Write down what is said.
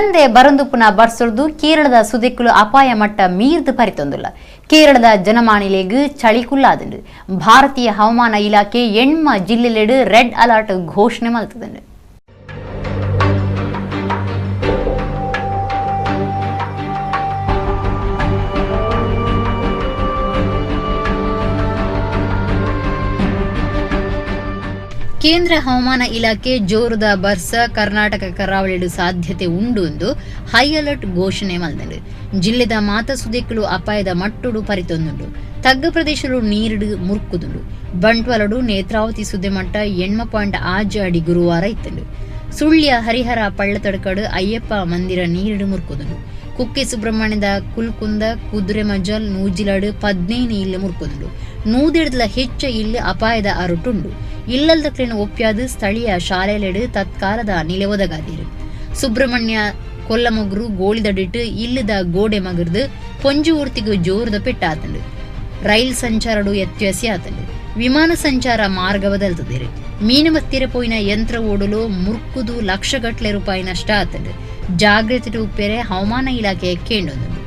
ಉಡಂದೆ ಬರಂದುಪುನ ಬರ್ಸೊರ್ದು ಕೇರಳದ ಸುದೆಕ್ಕುಲು ಅಪಾಯ ಮಟ್ಟ ಮೀರ್ದು ಪರಿತೊಂದುಲ್ಲ. ಕೇರಳದ ಜನಮಾನಿಲೆಗ್ ಚಳಿ ಕುಲ್ಲಾದುಂಡು. ಭಾರತೀಯ ಹವಾಮಾನ ಇಲಾಖೆ ಎಣ್ಮ ಜಿಲ್ಲೆಲೆಡ್ ರೆಡ್ ಅಲರ್ಟ್ ಘೋಷಣೆ ಮಲ್ತುದುಂಡು. ಕೇಂದ್ರ ಹವಾಮಾನ ಇಲಾಖೆ ಜೋರುದ ಬರ್ಸ ಕರ್ನಾಟಕ ಕರಾವಳಿಡು ಸಾಧ್ಯತೆ ಉಂಡು ಎಂದು ಹೈ ಅಲರ್ಟ್ ಘೋಷಣೆ ಮಲ್ದುಂಡು. ಜಿಲ್ಲೆದ ಮಾತ ಸುದೆಕ್ಕುಲು ಅಪಾಯದ ಮಟ್ಟುಡು ಪರಿತೊಂದುಂಡು. ತಗ್ಗ ಪ್ರದೇಶಲು ನೀರುಡು ಮುರ್ಕುದುಂಡು. ಬಂಟ್ವಾಳಡು ನೇತ್ರಾವತಿ ಸುದೆ ಮಟ್ಟ 8.6 ಅಡಿ ಗುರುವಾರ ಇತ್ತುಂಡು. ಸುಳ್ಯ ಹರಿಹರ ಪಳ್ಳತಡ್ಕಡು ಅಯ್ಯಪ್ಪ ಮಂದಿರ ನೀರುಡು ಮುರ್ಕುದುಂಡು. ಕುಕ್ಕೆ ಸುಬ್ರಹ್ಮಣ್ಯದ ಕುಲ್ಕುಂದ ಕುದುರೆ ಮಜಲ್ ನೂಜಿಲಾಡು 15 ಇಲ್ಲು ಮುರ್ಕುದುಂಡು. 150 ಹೆಚ್ಚ ಇಲ್ಲು ಅಪಾಯದ ಅರುಟುಂಡು. ಇಲ್ಲಲ್ದಕ್ಲೆನ್ ಒಪ್ಪ್ಯಾದ್ ಸ್ಥಳೀಯ ಶಾಲೆಲೆಡ್ ತತ್ಕಾಲದ ನಿಲೆ ಒದಗಾದೆರ್. ಸುಬ್ರಹ್ಮಣ್ಯ ಕೊಲ್ಲಮೊಗ್ರು ಗೋಳಿದಡಿಟ್ ಇಲ್ಲದ ಗೋಡೆ ಮಗರ್ದು ಪೊಂಜು ಊರ್ತಿಗ್ ಜೋರುದ ಪೆಟ್ಟಾತುಂಡು. ರೈಲ್ ಸಂಚಾರಡು ವ್ಯತ್ಯಾಸ ಆತುಂಡು. ವಿಮಾನ ಸಂಚಾರ ಮಾರ್ಗ ಬದಲ್ತದೆರ್. ಮೀನುಮತ್ತಿರ ಪೋಯಿನ ಯಂತ್ರ ಓಡಲು ಮುರ್ಕುದು ಲಕ್ಷಗಟ್ಲೆ ರೂಪಾಯಿ ನಷ್ಟ ಆತುಂಡು. ಜಾಗೃತಿ ಉಪ್ಪೆರೆ ಹವಾಮಾನ ಇಲಾಖೆ ಕೇಂಡೊಂದುಂಡು.